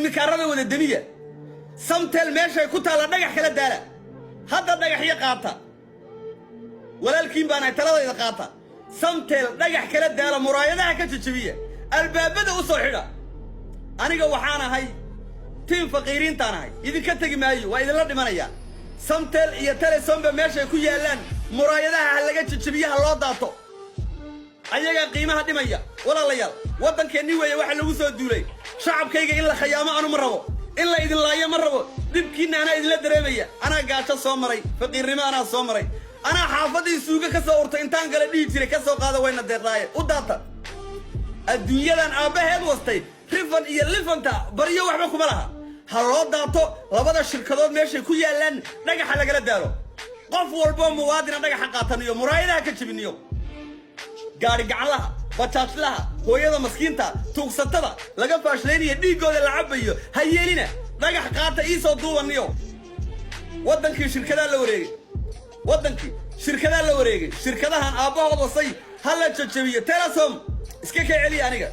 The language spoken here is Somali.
Simikaarada wada demiya. Samtel meeshay ku taalla dhagax kala daala. Hadda dhagaxyo qaata. Walaalkiin baan ahay, taladayda qaata. Samtel dhagax kala daala, muraayadaha ka jajabiya, albaabada u soo xidha. Aniga waxaan ahay team faqiiriintaan ahay, idinka tegi maayo, waa idinla dhimanayaa. Samtel iyo Telesomba meeshay ku yaallaan muraayadaha ha laga jajabiye, ha loo daato. Ayagaa qiimaha dhimaya. Walaalayaal, waddankeennii weeye waxa lagu soo duulay. Shacabkayga in la khayaamo anu ma rabo, in la idin laayo ma rabo. Dhibkiinna anaa idinla dareemaya. Anaa gaajo soo maray, faqiirnimo anaa soo maray, anaa xaafadii suuga ka soo urtay intaan gala dhihi jiray, "Ka soo qaada, wayna deeqdaaye." U daata. Adduunyadan aabbaheed wastay, rifan iyo lifanta baryo waxba kuma laha. Ha loo daato labada shirkadood meeshay ku yaallaan, dhagaxa lagala daalo. Qof walboo muwaadina dhagaxa qaataniyo, muraayadaha ka jebiniyo. Gaari gacanlaha, bajaajlaha, hooyada maskiinta, tuugsatada laga faashlaynaya, dhiiggooda la cabayo ha yeelina. Dhagax qaata, iisoo duubaniyo. Waddankii shirkadaa la wareegay, waddankii shirkadaa la wareegay. Shirkadahan aabbahood wasay ha la jajabiyo. Telesom iska ka celiya aniga.